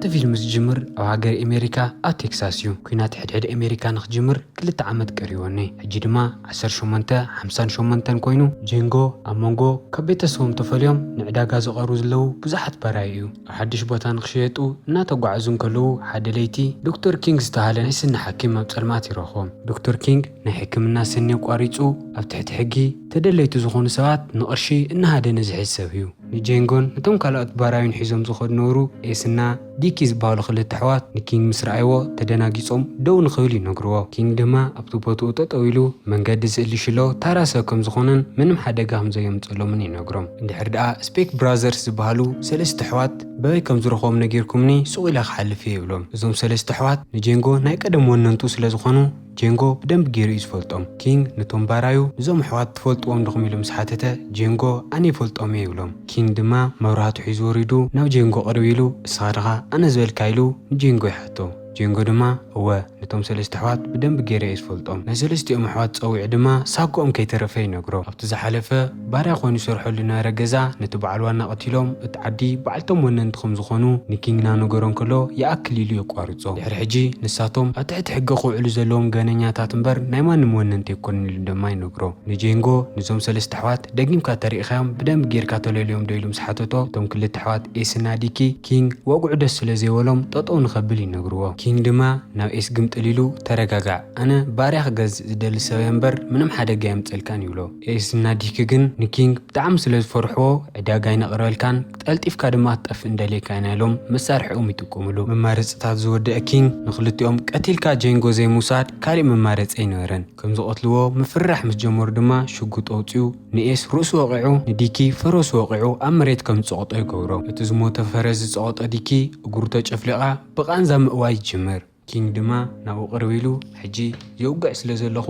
እቲ ፊልም ዝጅምር ኣብ ሃገር ኣሜሪካ ኣብ ቴክሳስ እዩ። ኲናት ሕድሕድ ኣሜሪካ ንክጅምር ክልተ ዓመት ቀሪዎ እኒሀ። ሕጂ ድማ ዓሰርተ ሸሞንተ ሓምሳን ሸሞንተን ኮይኑ፣ ጄንጎ ኣብ መንጎ ካብ ቤተሰቦም ተፈልዮም ንዕዳጋ ዝቐርቡ ዘለዉ ብዙሓት ባራዩ እዩ። ኣብ ሓድሽ ቦታ ንክሽየጡ እናተጓዓዙ እንከለዉ፣ ሓደ ለይቲ ዶክተር ኪንግ ዝተሃለ ናይ ስኒ ሓኪም ኣብ ጸልማት ይረኽቦም። ዶክተር ኪንግ ናይ ሕክምና ስኒ ኣቋሪጹ ኣብ ትሕቲ ሕጊ ተደለይቲ ዝኾኑ ሰባት ንቕርሺ እናሃደነ ዝሕዝ ሰብ እዩ። ንጄንጎን ነቶም ካልኦት ባራዩን ሒዞም ዝኸዱ ነበሩ ኤስና ዲኪ ዝበሃሉ ክልተ ኣሕዋት ንኪንግ ምስ ረኣይዎ ተደናጊጾም ደው ንኽብል ይነግርዎ። ኪንግ ድማ ኣብቲ ቦትኡ ጠጠው ኢሉ መንገዲ ዝእልሽ ኣሎ ተራ ሰብ ከም ዝኾነን ምንም ሓደጋ ከም ዘየምጸሎምን ይነግሮም። እንድሕር ደኣ ስፔክ ብራዘርስ ዝበሃሉ ሰለስተ ኣሕዋት በበይ ከም ዝረኽቦም ነጊርኩምኒ ሱቕ ኢለ ክሓልፍ እየ ይብሎም። እዞም ሰለስተ ኣሕዋት ንጄንጎ ናይ ቀደም ወነንቱ ስለ ዝኾኑ ጄንጎ ብደንቢ ገይሩ እዩ ዝፈልጦም። ኪንግ ነቶም ባራዩ፣ "እዞም ኣሕዋት ትፈልጥዎም ዲኹም?" ኢሉ ምስ ሓተተ፣ ጄንጎ፣ "ኣነ ይፈልጦም እየ" ይብሎም። ኪንግ ድማ መብራህቱ ሒዙ ወሪዱ ናብ ጄንጎ ቅርብ ኢሉ፣ "እስኻ ዲኻ ኣነ ዝበልካ?" ኢሉ ንጄንጎ ይሓቶ። ጄንጎ ድማ፣ "እወ፣ ነቶም ሰለስተ ኣሕዋት ብደንቢ ገይረ እየ ዝፈልጦም። ናይ ሰለስቲኦም ኣሕዋት ጸዊዑ ድማ ሳጎኦም ከይተረፈ ይነግሮ። ኣብቲ ዝሓለፈ ባርያ ኮይኑ ይሰርሖሉ ዝነበረ ገዛ ነቲ በዓል ዋና ቀቲሎም፣ እቲ ዓዲ በዓልቶም ወነንቲ ከም ዝኾኑ ንኪንግ እናነገሮ እንከሎ ይኣክል ኢሉ የቋርጾ። ድሕሪ ሕጂ ንሳቶም ኣብ ትሕቲ ሕጊ ክውዕሉ ዘለዎም ገበነኛታት እምበር ናይ ማንም ወነንቲ ኣይኮኑን ኢሉ ድማ ይነግሮ። ንጄንጎ፣ "ነዞም ሰለስተ ኣሕዋት ደጊምካ ተሪኢኻዮም ብደንቢ ጌርካ ተለልዮም ዶ?" ኢሉ ምስ ሓተቶ፣ እቶም ክልተ ኣሕዋት ኤስና ዲኪ፣ ኪንግ ወግዑ ደስ ስለ ዘይበሎም ጠጠው ንኸብል ይነግርዎ። ኪንግ ድማ ናብ ኤስ ግምጥል ኢሉ፣ "ተረጋጋዕ፣ ኣነ ባርያ ክገዝእ ዝደሊ ሰብ እየ እምበር ምንም ሓደጋ የምጸልካን" ይብሎ። ኤስና ዲኪ ግን ንኪንግ ብጣዕሚ ስለ ዝፈርሕዎ፣ "ዕዳጋ ኣይነቕርበልካን፣ ቀልጢፍካ ድማ ክትጠፍእ እንደልየካ ኢና" ኢሎም መሳርሒኦም ይጥቀምሉ። መማረፅታት ዝወደአ ኪንግ ንክልቲኦም ቀቲልካ ጄንጎ ዘይምውሳድ ካሊእ መማረፂ ኣይነበረን። ከም ዝቐትልዎ ምፍርራሕ ምስ ጀመሩ ድማ ሽጉጥ ኣውፂኡ ንኤስ ርእሱ ወቒዑ፣ ንዲኪ ፈረሱ ወቒዑ ኣብ መሬት ከም ዝፀቕጦ ይገብሮ። እቲ ዝሞተ ፈረስ ዝፀቐጦ ዲኪ እግሩ ተጨፍሊቓ ብቓንዛ ምእዋይ ይጅምር። ኪንግ ድማ ናብኡ ቅርብ ኢሉ፣ "ሕጂ የውግዕ ስለ ዘለኹ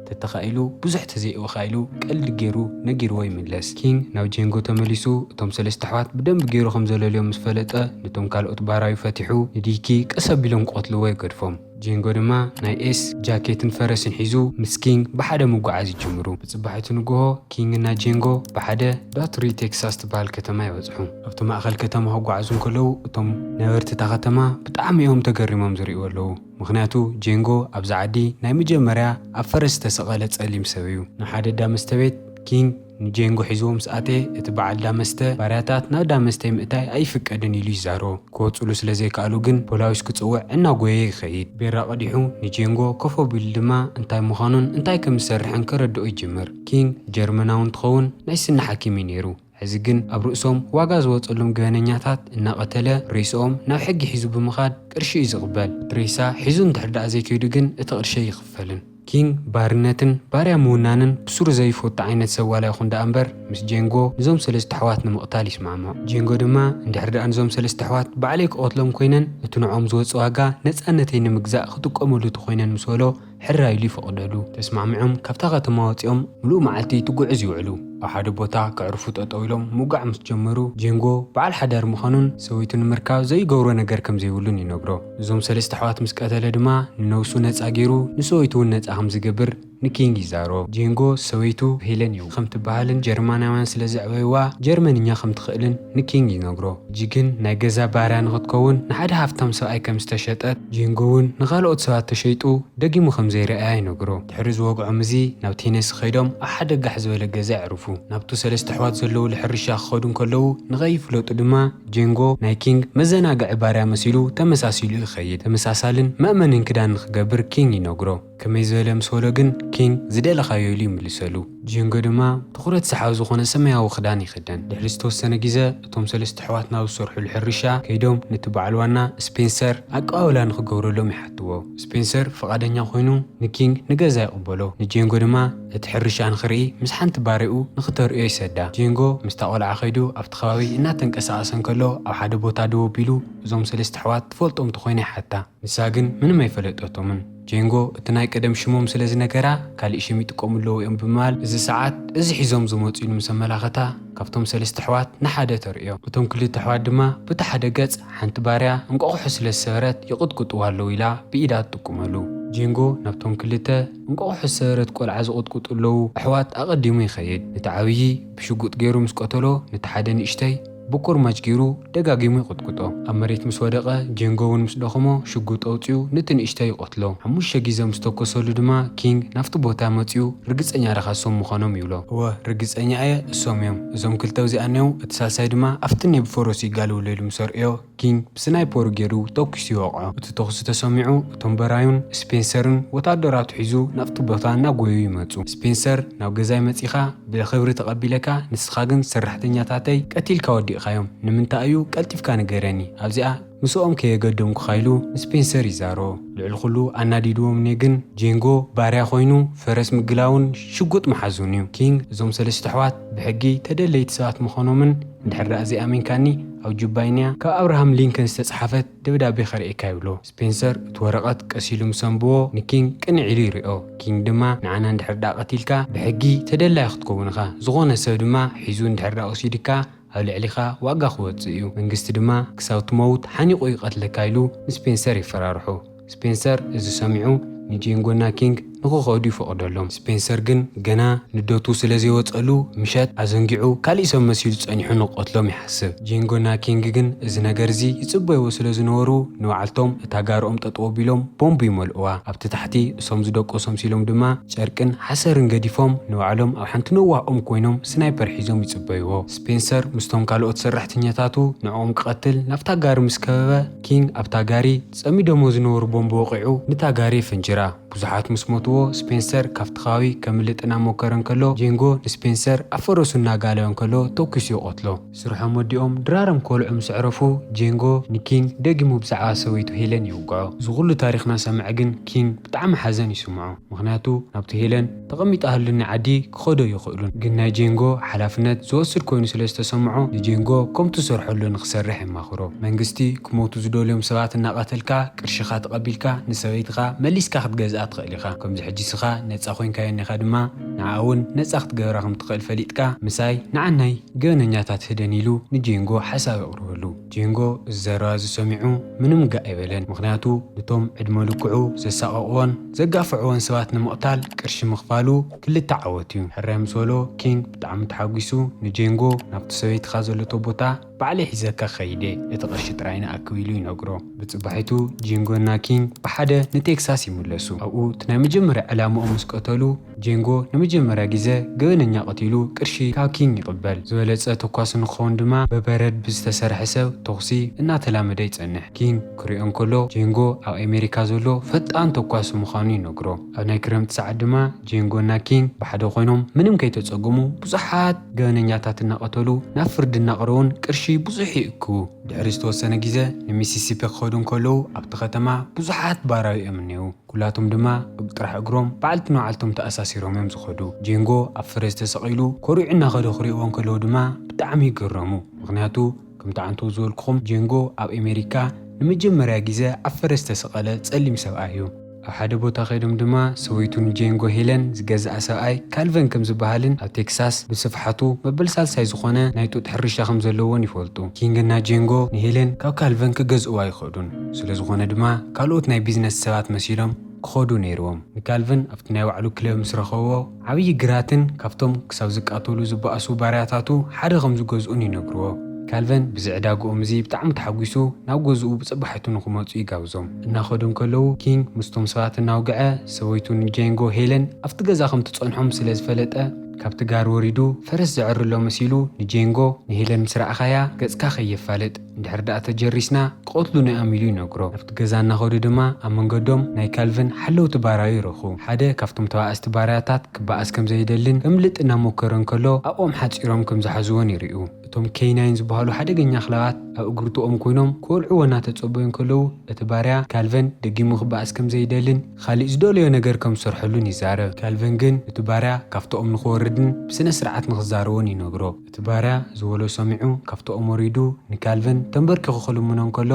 ተተኻኢሉ ብዙሕ ተዘይወኻ" ኢሉ ቀልዲ ገይሩ ነጊርዎ ይምለስ። ኪንግ ናብ ጄንጎ ተመሊሱ እቶም ሰለስተ ኣሕዋት ብደንቢ ገይሩ ከም ዘለልዮም ምስ ፈለጠ፣ ነቶም ካልኦት ባራዩ ፈቲሑ ንዲኪ ቀስ ኣቢሎም ክቐትልዎ ይገድፎም። ጄንጎ ድማ ናይ ኤስ ጃኬትን ፈረስን ሒዙ ምስ ኪንግ ብሓደ ምጉዓዝ ይጅምሩ። ብጽባሒቱ ንግሆ ኪንግና ጄንጎ ብሓደ ዳትሪ ቴክሳስ ትበሃል ከተማ ይበጽሑ። ኣብቲ ማእከል ከተማ ክጓዓዙ እንከለዉ፣ እቶም ነበርቲ እታ ከተማ ብጣዕሚ እዮም ተገሪሞም ዝርእይዎ ኣለዉ። ምኽንያቱ ጄንጎ ኣብዚ ዓዲ ናይ መጀመርያ ኣብ ፈረስ ዝተሰቐለ ጸሊም ሰብ እዩ። ንሓደ እንዳ መስተ ቤት ኪንግ ንጄንጎ ሒዝዎ ምስ ኣተየ፣ እቲ በዓል እንዳ መስተ፣ "ባርያታት ናብ እንዳ መስተ ምእታይ ኣይፍቀድን" ኢሉ ይዛረቦ። ክወጽሉ ስለ ዘይከኣሉ ግን ፖላዊስ ክጽውዕ እናጎየ ይኸይድ። ቤራ ቀዲሑ ንጄንጎ ኮፍ ኣቢሉ ድማ፣ እንታይ ምዃኑን እንታይ ከም ዝሰርሕን ከረድኦ ይጅምር። ኪንግ ጀርመናዊ እንትኸውን ናይ ስኒ ሓኪም እዩ ነይሩ። ሕዚ ግን ኣብ ርእሶም ዋጋ ዝወጸሎም ገበነኛታት እናቐተለ ሬስኦም ናብ ሕጊ ሒዙ ብምኻድ ቅርሺ እዩ ዝቕበል። እቲ ሬሳ ሒዙ እንድሕር ደኣ ዘይከይዱ ግን እቲ ቅርሺ ኣይኽፈልን። ኪንግ ባርነትን ባርያ ምውናንን ብሱሩ ዘይፈቱ ዓይነት ሰብ ዋላ ይኹን ደኣ እምበር፣ ምስ ጄንጎ ንዞም ሰለስተ ኣሕዋት ንምቕታል ይስማዕምዖ። ጄንጎ ድማ፣ "እንድሕር ደኣ ንዞም ሰለስተ ኣሕዋት ባዕለይ ክቐትሎም ኮይነን፣ እቲ ንዖም ዝወጽእ ዋጋ ነጻነተይ ንምግዛእ ክጥቀመሉ ተኾይነን" ምስ በሎ፣ ሕራይ ኢሉ ይፈቕደሉ። ተስማዕሚዖም ካብታ ከተማ ወጺኦም ምሉእ መዓልቲ ትጉዕዝ ይውዕሉ። ኣብ ሓደ ቦታ ከዕርፉ ጠጠው ኢሎም ምውጋዕ ምስ ጀመሩ፣ ጄንጎ በዓል ሓዳር ምዃኑን ሰበይቱ ንምርካብ ዘይገብሮ ነገር ከም ዘይብሉን ይነግሮ። እዞም ሰለስተ ኣሕዋት ምስ ቀተለ ድማ ንነብሱ ነጻ ገይሩ ንሰበይቱ እውን ነጻ ከም ዝገብር ንኪንግ ይዛረቦ። ጄንጎ ሰበይቱ ሄለን እዩ ከም ትበሃልን ጀርመናውያን ስለ ዘዕበይዋ ጀርመንኛ ከም ትኽእልን ንኪንግ ይነግሮ። ሕጂ ግን ናይ ገዛ ባርያ ንኽትከውን ንሓደ ሃፍታም ሰብኣይ ከም ዝተሸጠት፣ ጄንጎ እውን ንኻልኦት ሰባት ተሸይጡ ደጊሙ ከም ዘይረኣያ ይነግሮ። ድሕሪ ዝወግዖም እዚ ናብ ቴነሲ ከይዶም ኣብ ሓደ ጋሕ ዝበለ ገዛ የዕርፉ። ናብቱ ሰለስተ ኣሕዋት ዘለውሉ ሕርሻ ክኸዱ እንከለዉ ንኸይፍለጡ ድማ ጄንጎ ናይ ኪንግ መዘናግዒ ባርያ መሲሉ ተመሳሲሉ ይኸይድ። ተመሳሳልን መእመንን ክዳን ንኽገብር ኪንግ ይነግሮ። ከመይ ዝበለ ምስ በሎ ግን ኪንግ ዝደለኻዮ ኢሉ ይምልሰሉ። ጄንጎ ድማ ትኹረት ሰሓቢ ዝኾነ ሰማያዊ ክዳን ይኽደን። ድሕሪ ዝተወሰነ ግዜ እቶም ሰለስተ ኣሕዋት ናብ ዝሰርሑሉ ሕርሻ ከይዶም ነቲ በዓል ዋና ስፔንሰር ኣቀባብላ ንኽገብረሎም ይሓትዎ። ስፔንሰር ፍቓደኛ ኮይኑ ንኪንግ ንገዛ ይቕበሎ። ንጄንጎ ድማ እቲ ሕርሻ ንኽርኢ ምስ ሓንቲ ባርያኡ ንኽተርእዮ ይሰዳ። ጄንጎ ምስታ ቆልዓ ከይዱ ኣብቲ ከባቢ እናተንቀሳቐሰ እንከሎ ኣብ ሓደ ቦታ ደው ኣቢሉ እዞም ሰለስተ ኣሕዋት ትፈልጦም እንተኾይና ይሓታ። ንሳ ግን ምንም ኣይፈለጠቶምን። ጄንጎ እቲ ናይ ቀደም ሽሞም ስለ ዝነገራ፣ "ካልእ ሽም ይጥቀሙ ኣለዉ እዮም" ብምባል፣ "እዚ ሰዓት እዚ ሒዞም ዝመጹ" ኢሉ ምስ ኣመላኸታ፣ ካብቶም ሰለስተ ኣሕዋት ንሓደ ተርእዮ። እቶም ክልተ ኣሕዋት ድማ፣ "በቲ ሓደ ገጽ ሓንቲ ባርያ እንቋቑሖ ስለ ዝሰበረት ይቕጥቅጥዋ ኣለዉ" ኢላ ብኢዳ ትጥቁመሉ። ጄንጎ ናብቶም ክልተ እንቋቑሖ ዝሰበረት ቆልዓ ዝቕጥቅጡ ኣለዉ ኣሕዋት ኣቐዲሙ ይኸይድ። ነቲ ዓብዪ ብሽጉጥ ገይሩ ምስ ቀተሎ፣ ነቲ ሓደ ንእሽተይ ብቁርማጅ ገይሩ ደጋጊሙ ይቕጥቅጦ። ኣብ መሬት ምስ ወደቐ፣ ጄንጎ እውን ምስ ደኸሞ ሽጉጥ ኣውጺኡ ነቲ ንእሽተይ ይቐትሎ። ሓሙሽተ ግዜ ምስ ተኮሰሉ ድማ ኪንግ ናብቲ ቦታ መጺኡ ርግጸኛ ዲኻ እሶም ምዃኖም ይብሎ። እወ ርግጸኛ እየ፣ እሶም እዮም። እዞም ክልተ ኣብዚኣ እኒው፣ እቲ ሳልሳይ ድማ ኣብቲ እኒአ ብፈረሱ ይጋልብሎ ኢሉ ምስ ኣርእዮ ኪንግ ብስናይፐሩ ገይሩ ተኩሱ ይወቕዖ። እቲ ተኹሲ ተሰሚዑ እቶም በራዩን ስፔንሰርን ወታደራቱ ሒዙ ናብቲ ቦታ እናጎዩ ይመጹ። ስፔንሰር ናብ ገዛይ መጺኻ ብኽብሪ ተቐቢለካ፣ ንስኻ ግን ሰራሕተኛታተይ ቀቲልካ ወዲእኻዮም። ንምንታይ እዩ ቀልጢፍካ ንገረኒ፣ ኣብዚኣ ምስኦም ከየገደምኩኻ ኢሉ ንስፔንሰር ይዛሮ። ልዕሊ ኩሉ ኣናዲድዎም እኔ ግን ጄንጎ ባርያ ኮይኑ ፈረስ ምግላውን ሽጉጥ መሓዙን እዩ። ኪንግ እዞም ሰለስተ ኣሕዋት ብሕጊ ተደለይቲ ሰባት ምዃኖምን እንድሕር ደኣ ዘይኣሚንካኒ ኣብ ጁባይንያ ካብ ኣብርሃም ሊንከን ዝተጽሓፈት ደብዳቤ ከርእየካ ይብሎ። ስፔንሰር እቲ ወረቐት ቀስ ኢሉ ምስ ኣንብቦ ንኪንግ ቅንዕ ኢሉ ይሪኦ። ኪንግ ድማ ንዓና እንድሕር ደኣ ቀቲልካ ብሕጊ ተደላይ ክትከውን ኢኻ። ዝኾነ ሰብ ድማ ሒዙ እንድሕር ደኣ ወሲድካ ኣብ ልዕሊኻ ዋጋ ክወጽእ እዩ። መንግስቲ ድማ ክሳብ ትመውት ሓኒቑ ይቐትለካ ኢሉ ንስፔንሰር የፈራርሖ። ስፔንሰር እዚ ሰሚዑ ንጄንጎና ኪንግ ንኽኸዱ ይፈቕደሎም። ስፔንሰር ግን ገና ንደቱ ስለ ዘይወጸሉ ምሸት ኣዘንጊዑ ካሊእ ሰብ መሲሉ ጸኒሑ ንኽቐትሎም ይሓስብ። ጄንጎና ኪንግ ግን እዚ ነገር እዚ ይጽበይዎ ስለ ዝነበሩ ንባዕልቶም እታ ጋርኦም ጠጠው ኣቢሎም ቦምብ ይመልእዋ። ኣብቲ ታሕቲ እሶም ዝደቀሶም ሲሎም ድማ ጨርቅን ሓሰርን ገዲፎም ንባዕሎም ኣብ ሓንቲ ነዋህ ኦም ኮይኖም ስናይፐር ሒዞም ይጽበይዎ። ስፔንሰር ምስቶም ካልኦት ሰራሕተኛታቱ ንዕኦም ክቐትል ናብታ ጋሪ ምስ ከበበ ኪንግ ኣብታ ጋሪ ጸሚዶሞ ዝነበሩ ቦምብ ወቒዑ ንታ ጋሪ የፈንጅራ። ብዙሓት ምስ ሞትዎ፣ ስፔንሰር ካብቲ ከባቢ ከምልጥ እናሞከረ እንከሎ፣ ጄንጎ ንስፔንሰር ኣብ ፈረሱ እናጋለበ እንከሎ ተኲሱ ይቐትሎ። ስርሖም ወዲኦም ድራሮም ከልዑ ምስ ኣዕረፉ፣ ጄንጎ ንኪንግ ደጊሙ ብዛዕባ ሰበይቱ ሄለን ይውግዖ። እዚ ኩሉ ታሪኽ እናሰምዐ ግን ኪንግ ብጣዕሚ ሓዘን ይስምዖ። ምኽንያቱ ናብቲ ሄለን ተቐሚጣ ህሉኒ ዓዲ ክኸዶ ይኽእሉን። ግን ናይ ጄንጎ ሓላፍነት ዝወስድ ኮይኑ ስለ ዝተሰምዖ፣ ንጄንጎ ከምቲ ዝሰርሐሉ ንኽሰርሕ የማኽሮ። መንግስቲ ክሞቱ ዝደልዮም ሰባት እናቐተልካ ቅርሽኻ ተቐቢልካ ንሰበይትኻ መሊስካ ክትገዝኣ ትኽእል ኢኻ። ከምዚ ሕጂ ስኻ ነጻ ኮይንካዮ እኒኻ ድማ ንዓ እውን ነጻ ክትገብራ ከም ትኽእል ፈሊጥካ ምሳይ ንዓናይ ገበነኛታት ህደን ኢሉ ንጄንጎ ሓሳብ የቕርበሉ። ጄንጎ እዚ ዘረባ እዚ ሰሚዑ ምንም ጋእ ኣይበለን። ምኽንያቱ ነቶም ዕድመ ልክዑ ዘሳቐቕዎን ዘጋፍዕዎን ሰባት ንምቕታል ቅርሺ ምኽፋሉ ክልተ ዓወት እዩ። ሕራይ ምስ በሎ ኪንግ ብጣዕሚ ተሓጒሱ ንጄንጎ ናብቲ ሰበይትኻ ዘለቶ ቦታ ባዕለይ ሒዘካ ክኸይድ እየ፣ እቲ ቅርሺ ጥራይ ንኣክብ ኢሉ ይነግሮ። ብጽባሒቱ ጄንጎና ኪንግ ብሓደ ንቴክሳስ ይምለሱ። ኣብኡ እቲ ናይ መጀመርያ ዕላምኦም ምስ ቀተሉ ጄንጎ ንመጀመርያ ግዜ ገበነኛ ቀቲሉ ቅርሺ ካብ ኪንግ ይቕበል። ዝበለጸ ተኳሲ ንክኸውን ድማ ብበረድ ብዝተሰርሐ ሰብ ተኹሲ እናተላመደ ይጸንሕ። ኪንግ ክሪኦ እንከሎ ጄንጎ ኣብ ኣሜሪካ ዘሎ ፈጣን ተኳሲ ምዃኑ ይነግሮ። ኣብ ናይ ክረምቲ ሰዓት ድማ ጄንጎና ኪንግ ብሓደ ኮይኖም ምንም ከይተጸገሙ ብዙሓት ገበነኛታት እናቐተሉ ናብ ፍርዲ እናቕረቡን ቅርሺ ብዙሕ ይእክቡ። ድሕሪ ዝተወሰነ ግዜ ንሚሲሲፒ ክኸዱ እንከለዉ ኣብቲ ከተማ ብዙሓት ባራዊ እዮም እኒአው። ኩላቶም ድማ እግ ጥራሕ እግሮም በዓልቲ ንባዕልቶም ተኣሳሲሮም እዮም ዝኸዱ። ጄንጎ ኣብ ፈረስ ተሰቒሉ ኮሪዑ እናኸደ ክሪእዎ እንከለዉ ድማ ብጣዕሚ ይግረሙ። ምኽንያቱ ከምቲ ዓንተው ዝበልኩኹም ጄንጎ ኣብ ኣሜሪካ ንመጀመርያ ግዜ ኣብ ፈረስ ተሰቐለ ጸሊም ሰብኣይ እዩ። ኣብ ሓደ ቦታ ከይዶም ድማ ሰበይቱ ንጄንጎ ሄለን ዝገዝኣ ሰብኣይ ካልቨን ከም ዝበሃልን ኣብ ቴክሳስ ብስፍሓቱ መበል ሳልሳይ ዝኾነ ናይ ጡጥ ሕርሻ ከም ዘለዎን ይፈልጡ። ኪንግና ጄንጎ ንሄለን ካብ ካልቨን ክገዝእዋ ይኸዱን። ስለ ዝኾነ ድማ ካልኦት ናይ ቢዝነስ ሰባት መሲሎም ክኸዱ ነይርዎም። ንካልቨን ኣብቲ ናይ ባዕሉ ክለብ ምስ ረኸቦ ዓብዪ ግራትን ካብቶም ክሳብ ዝቃተሉ ዝበኣሱ ባርያታቱ ሓደ ከም ዝገዝኡን ይነግርዎ። ካልቨን ብዚ ዕዳግኦም እዚ ብጣዕሚ ተሓጒሱ ናብ ገዝኡ ብጽባሒቱ ንኽመጹ ይጋብዞም። እናኸዱ እንከለዉ ኪንግ ምስቶም ሰባት እናውግዐ ሰበይቱ ንጄንጎ ሄለን ኣብቲ ገዛ ከም ትጸንሖም ስለ ዝፈለጠ ካብቲ ጋር ወሪዱ ፈረስ ዘዕርሎ መሲሉ ንጄንጎ ንሄለን ምስ ረኣኻያ ገጽካ ከየፋልጥ እንድሕር ደኣ ተጀሪስና ክቐትሉና እዮም ኢሉ ይነግሮ። ናብቲ ገዛ እናኸዱ ድማ ኣብ መንገዶም ናይ ካልቨን ሓለውቲ ባራዩ ይረኽቡ። ሓደ ካብቶም ተባኣስቲ ባርያታት ክበኣስ ከም ዘይደልን ከምልጥ እናሞከረ እንከሎ ኣብኦም ሓጺሮም ከም ዝሓዝዎን ይርእዩ። እቶም ኬይናይን ዝበሃሉ ሓደገኛ ኣኽላባት ኣብ እግርትኦም ኮይኖም ክወልዕዎ እናተጸበዩ እንከለዉ እቲ ባርያ ካልቨን ደጊሙ ክበኣስ ከም ዘይደልን ካሊእ ዝደለዮ ነገር ከም ዝሰርሐሉን ይዛረብ። ካልቨን ግን እቲ ባርያ ካብትኦም ንኽወርድን ብስነ ስርዓት ንኽዛረቦን ይነግሮ። እቲ ባርያ ዝበሎ ሰሚዑ ካብትኦም ወሪዱ ንካልቨን ተንበርኪኹ ክልምኖ እንከሎ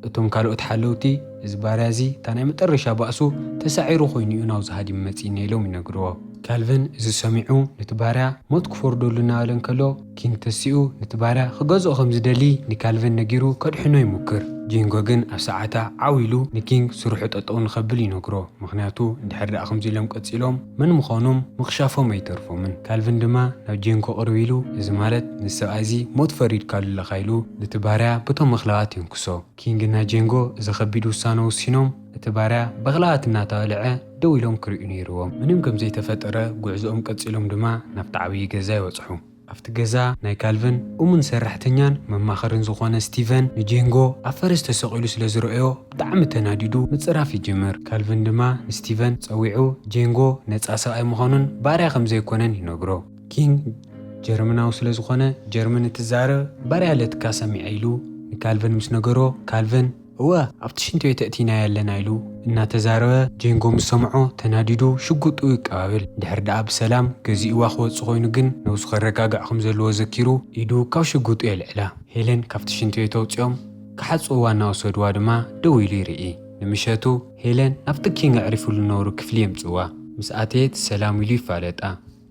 እቶም ካልኦት ሓለውቲ እዚ ባርያ እዚ እታ ናይ መጠረሻ ባእሱ ተሳዒሩ ኮይኑ እዩ ናብዚ ሃዲም መጺእና ኢሎም ይነግርዎ። ካልቨን እዚ ሰሚዑ፣ ነቲ ባርያ ሞት ክፈርደሉ እናበለ እንከሎ፣ ኪንግ ተሲኡ ነቲ ባርያ ክገዝኦ ከም ዝደሊ ንካልቨን ነጊሩ ከድሕኖ ይሙክር። ጄንጎ ግን ኣብ ሰዓታ ዓው ኢሉ ንኪንግ ስርሑ ጠጠው ንኸብል ይነግሮ። ምኽንያቱ እንድሕር ደኣ ከምዚ ኢሎም ቀጺሎም መን ምዃኖም ምኽሻፎም ኣይተርፎምን። ካልቨን ድማ ናብ ጄንጎ ቅርብ ኢሉ፣ እዚ ማለት ንሰብኣይ እዚ ሞት ፈሪድካሉ ኣለኻ ኢሉ ነቲ ባርያ ብቶም መኽላባት የንክሶ። ኪንግ እና ጄንጎ እዚ ከቢድ ውሳነ ወሲኖም፣ እቲ ባርያ በኽላባት እናተባልዐ ደው ኢሎም ክርእዩ ነይርዎም። ምንም ከም ዘይተፈጠረ ጉዕዞኦም ቀጺሎም ድማ ናብቲ ዓብዪ ገዛ ይበጽሑ። ኣብቲ ገዛ ናይ ካልቨን እሙን ሰራሕተኛን መማኸርን ዝኾነ ስቲቨን ንጄንጎ ኣብ ፈረስ ተሰቒሉ ስለ ዝረኣዮ ብጣዕሚ ተናዲዱ ምጽራፍ ይጅምር። ካልቨን ድማ ንስቲቨን ጸዊዑ ጄንጎ ነጻ ሰብኣይ ምዃኑን ባርያ ከም ዘይኮነን ይነግሮ። ኪንግ ጀርመናዊ ስለ ዝኾነ ጀርመን እትዛረብ ባርያ ኣለትካ ሰሚዐ ኢሉ ንካልቨን ምስ ነገሮ፣ ካልቨን እወ ኣብቲ ሽንቲ ቤት ኣእቲናያ ኣለና ኢሉ እናተዛረበ፣ ጄንጎ ምስ ሰምዖ ተናዲዱ ሽጉጡ ይቀባብል። ድሕር ደኣ ብሰላም ገዚእዋ ክወጽእ ኮይኑ ግን ነብሱ ከረጋግዕ ከም ዘለዎ ዘኪሩ ኢዱ ካብ ሽጉጡ የልዕላ። ሄለን ካብቲ ሽንቲ ቤት ኣውጺኦም ክሓጽብዋ እናወሰድዋ ድማ ደው ኢሉ ይርኢ። ንምሸቱ ሄለን ናብቲ ኪንግ ኣዕሪፉሉ ዝነበሩ ክፍሊ የምጽእዋ። ምስ ኣተየት ሰላም ኢሉ ይፋለጣ።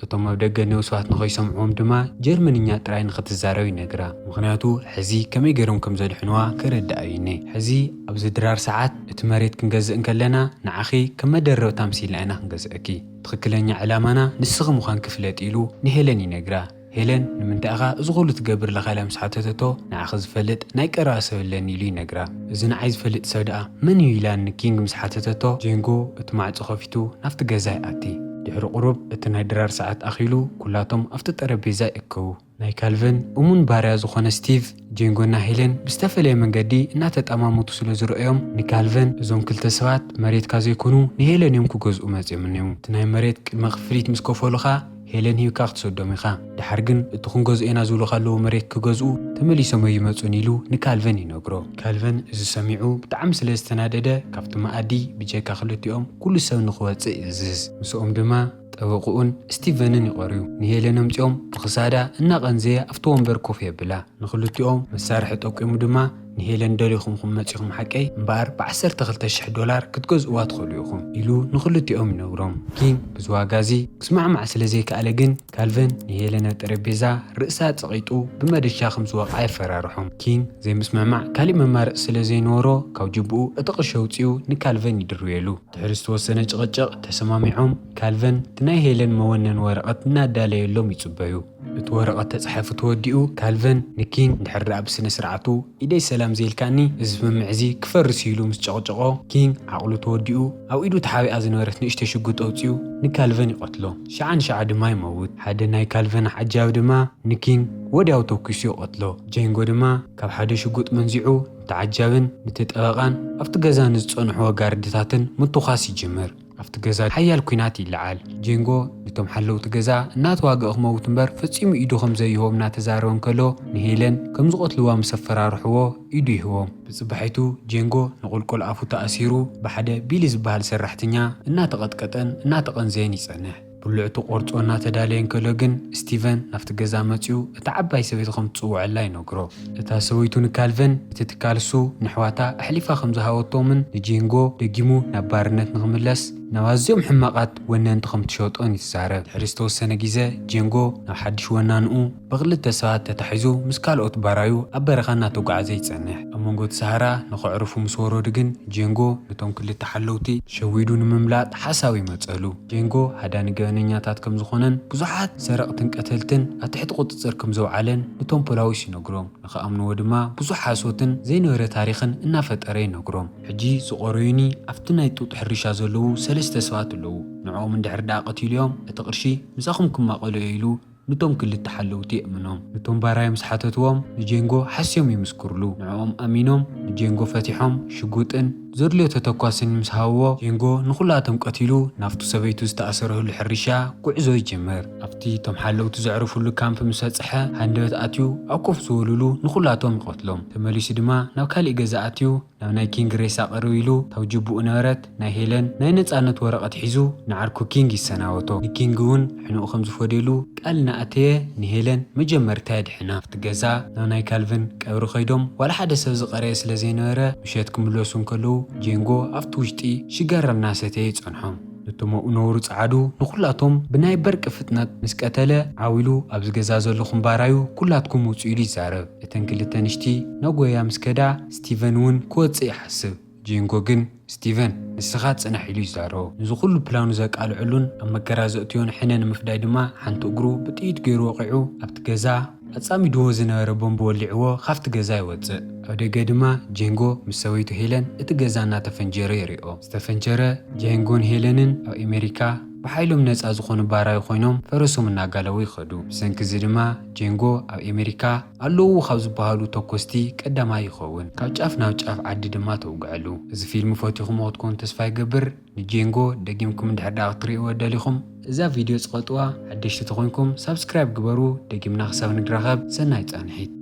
እቶም ኣብ ደገ እኔዉ ሰባት ንኸይሰምዕዎም ድማ ጀርመንኛ ጥራይ ንኽትዛረብ ይነግራ። ምኽንያቱ ሕዚ ከመይ ገይሮም ከም ዘድሕንዋ ከረድኣ እዩ እኔ። ሕዚ ኣብዚ ድራር ሰዓት እቲ መሬት ክንገዝእ እንከለና ንዓኺ ከም መደረብታ ኣምሲልና ኢና ክንገዝአኪ። ትኽክለኛ ዕላማና ንስኺ ምዃንኪ ፍለጢ ኢሉ ንሄለን ይነግራ። ሄለን ንምንታይ ኢኻ እዚ ኩሉ ትገብር ኣለኻ ኢላ ምስ ሓተተቶ ንዓኺ ዝፈልጥ ናይ ቀረባ ሰብ ኣለኒ ኢሉ ይነግራ። እዚ ንዓይ ዝፈልጥ ሰብ ደኣ መን እዩ ኢላ ንኪንግ ምስ ሓተተቶ ጄንጎ እቲ ማዕጾ ከፊቱ ናብቲ ገዛ ይኣቲ። ድሕሪ ቁሩብ እቲ ናይ ድራር ሰዓት ኣኺሉ ኩላቶም ኣብቲ ጠረጴዛ ይእከቡ። ናይ ካልቨን እሙን ባርያ ዝኾነ ስቲቭ ጄንጎና ሄለን ብዝተፈለየ መንገዲ እናተጠማመቱ ስለ ዝረኣዮም ንካልቨን እዞም ክልተ ሰባት መሬትካ ዘይኮኑ ንሄለን እዮም ክገዝኡ መጺኦም እኒኦም። እቲ ናይ መሬት ቅድመ ክፍሊት ምስ ከፈሉኻ ሄለን ሂብካ ክትሰዶም ኢኻ። ደሓር ግን እቲ ክንገዝኦ ኢና ዝብሉኻ ኣለዉ መሬት ክገዝኡ ተመሊሶም ኣይመጹን ኢሉ ንካልቨን ይነግሮ። ካልቨን እዚ ሰሚዑ ብጣዕሚ ስለ ዝተናደደ ካብቲ መኣዲ ብጀካ ክልቲኦም ኩሉ ሰብ ንኽወጽእ ይእዝዝ። ምስኦም ድማ ጠበቕኡን ስቲቨንን ይቐርዩ። ንሄለን ኣምጺኦም ብኽሳዳ እናቐንዘየ ኣብቲ ወንበር ኮፍ የብላ። ንኽልቲኦም መሳርሒ ጠቂሙ ድማ ንሄለን ደሊኹም ኹም መጺኹም ሓቀይ እምበኣር ብዓሰርተ ክልተ ሽሕ ዶላር ክትገዝእዋ ትኽእሉ ኢኹም ኢሉ ንኽልቲኦም ይነግሮም። ኪንግ ብዚ ዋጋ እዚ ክስማዕማዕ ስለ ዘይከኣለ ግን ካልቨን ንሄለን ኣብ ጠረጴዛ ርእሳ ጸቒጡ ብመደሻ ከም ዝወቕዓ የፈራርሖም። ኪንግ ዘይምስምዕማዕ ካሊእ መማረጺ ስለ ዘይነበሮ ካብ ጅብኡ እቲ ቅርሺ ኣውጺኡ ንካልቨን ይድርብየሉ። ድሕሪ ዝተወሰነ ጭቕጭቕ ተሰማሚዖም ካልቨን እቲ ናይ ሄለን መወነን ወረቐት እናዳለየሎም ይጽበዩ። እቲ ወረቐት ተጻሒፉ ተወዲኡ ካልቨን ንኪንግ እንድሕር ደኣ ብስነ ስርዓቱ ኢደይ ሰላም ዘይልካኒ እዚ ስምምዕ እዚ ክፈርስ ኢሉ ምስ ጨቕጨቖ ኪንግ ዓቕሉ ተወዲኡ ኣብ ኢዱ ተሓቢኣ ዝነበረት ንእሽተይ ሽጉጥ ኣውጺኡ ንካልቨን ይቐትሎ። ሸዓ ንሸዓ ድማ ይመውት። ሓደ ናይ ካልቨን ዓጃቢ ድማ ንኪንግ ወዲያው ተኩሱ ይቐትሎ። ጄንጎ ድማ ካብ ሓደ ሽጉጥ መንዚዑ ነቲ ዓጃብን ነቲ ጠበቓን ኣብቲ ገዛ ንዝጸንሕዎ ጋርድታትን ምትኳስ ይጅምር። ኣብቲ ገዛ ሓያል ኲናት ይለዓል። ጄንጎ ነቶም ሓለውቲ ገዛ እናተዋግአ ክመውት እምበር ፈጺሙ ኢዱ ከም ዘይህቦም እናተዛረበ እንከሎ ንሄለን ከም ዝቐትልዋ ምስ ኣፈራርሕዎ ኢዱ ይህቦም። ብጽባሒቱ ጄንጎ ንቑልቁል ኣፉ ተኣሲሩ ብሓደ ቢሊ ዝበሃል ሰራሕተኛ እናተቐጥቀጠን እናተቐንዘየን ይጸንሕ። ብልዕቱ ቆርጾ እናተዳለየ እንከሎ ግን ስቲቨን ናብቲ ገዛ መጺኡ እታ ዓባይ ሰበይቲ ከም ትጽውዐላ ይነግሮ። እታ ሰበይቱ ንካልቨን እቲ ትካል እሱ ንሕዋታ ኣሕሊፋ ከም ዝሃወቶምን ንጄንጎ ደጊሙ ናብ ባርነት ንኽምለስ ናብ ኣዝዮም ሕማቓት ወነንቲ ከም ትሸጦን ይትዛረብ። ድሕሪ ዝተወሰነ ግዜ ጄንጎ ናብ ሓድሽ ወናንኡ ብኽልተ ሰባት ተታሒዙ ምስ ካልኦት ባራዩ ኣብ በረኻ እናተጓዓዘ ይጸንሕ። ኣብ መንጎ እቲ ሰሃራ ንኸዕርፉ ምስ ወረዱ ግን ጄንጎ ነቶም ክልተ ሓለውቲ ሸዊዱ ንምምላጥ ሓሳብ ይመጸሉ። ጄንጎ ሃዳኒ ገበነኛታት ከም ዝኾነን ብዙሓት ሰረቕትን ቀተልትን ኣብ ትሕቲ ቁጽጽር ከም ዘውዓለን ነቶም ፖላዊስ ይነግሮም። ንኽኣምንዎ ድማ ብዙሕ ሓሶትን ዘይነበረ ታሪኽን እናፈጠረ ይነግሮም። ሕጂ ዝቖረዩኒ ኣብቲ ናይ ጡጥ ሕርሻ ዘለዉ ሰለስተ ሰባት ኣለዉ። ንዕኦም እንድሕር ደኣ ቀቲሉዮም እቲ ቅርሺ ምሳኹም ክማቐሎ እየ ኢሉ ነቶም ክልተ ሓለውቲ የእምኖም። ነቶም ባራዩ ምስ ሓተትዎም ንጄንጎ ሓስዮም ይምስክርሉ። ንዕኦም ኣሚኖም ንጄንጎ ፈቲሖም ሽጉጥን ዘድልዮ ተተኳስን ምስ ሃብዎ ጄንጎ ንኹላቶም ቀቲሉ ናብቱ ሰበይቱ ዝተኣሰረሉ ሕርሻ ጉዕዞ ይጅምር። ኣብቲ እቶም ሓለውቲ ዘዕርፉሉ ካምፕ ምስ በጽሐ ሃንደበት ኣትዩ ኣብ ኮፍ ዝበሉሉ ንኹላቶም ይቐትሎም። ተመሊሱ ድማ ናብ ካሊእ ገዛ ኣትዩ ናብ ናይ ኪንግ ሬሳ ቅርብ ኢሉ ካብ ጅቡኡ ነበረት ናይ ሄለን ናይ ነጻነት ወረቐት ሒዙ ንዓርኩ ኪንግ ይሰናበቶ። ንኪንግ እውን ሕኑኡ ከም ዝፈድየሉ ቃል እናኣተየ ንሄለን መጀመርታ የድሕና። ኣብቲ ገዛ ናብ ናይ ካልቨን ቀብሪ ከይዶም ዋላ ሓደ ሰብ ዝቐረየ ስለ ዘይነበረ ምሸት ክምለሱ እንከለዉ ጄንጎ ኣብቲ ውሽጢ ሽጋራ እናሰተየ ይጸንሖም። ነቶም ኣብኡ ነብሩ ጸዓዱ ንኹላቶም ብናይ በርቂ ፍጥነት ምስ ቀተለ፣ ዓው ኢሉ ኣብዚ ገዛ ዘለኹም ባራዩ ኩላትኩም ውጹ ኢሉ ይዛረብ። እተን ክልተ ንሽቲ ናጎያ ምስ ከዳ፣ ስቲቨን እውን ክወጽእ ይሓስብ። ጄንጎ ግን፣ ስቲቨን፣ ንስኻ ጽናሕ ኢሉ ይዛረቦ። ነዚ ኩሉ ፕላኑ ዘቃልዐሉን ኣብ መገራ ዘእትዮን ሕነ ንምፍዳይ ድማ ሓንቲ እግሩ ብጥይት ገይሩ ወቒዑ ኣብቲ ገዛ ኣጻሚድዎ ዝነበረ ቦምብ ወሊዕዎ ካብቲ ገዛ ይወጽእ። ኣብ ደገ ድማ ጄንጎ ምስ ሰበይቱ ሄለን እቲ ገዛ እናተፈንጀረ ይሪኦ። ዝተፈንጀረ ጄንጎን ሄለንን ኣብ ኣሜሪካ ብሓይሎም ነጻ ዝኾኑ ባራዩ ኮይኖም ፈረሶም እናጋለቡ ይኸዱ። ብሰንኪ እዚ ድማ ጄንጎ ኣብ ኣሜሪካ ኣለዉ ካብ ዝበሃሉ ተኮስቲ ቀዳማይ ይኸውን። ካብ ጫፍ ናብ ጫፍ ዓዲ ድማ ተውግዐሉ። እዚ ፊልም ፈቲኹምዎ ክትኮኑ ተስፋ ይገብር። ንጄንጎ ደጊምኩም እንድሕር ደኣ ክትርእይዎ ደሊኹም፣ እዛ ቪድዮ ጽቐጥዋ፣ ሓደሽቲ ተኾይንኩም ሳብስክራይብ ግበሩ። ደጊምና ክሳብ ንራኸብ ሰናይ ጻንሒት።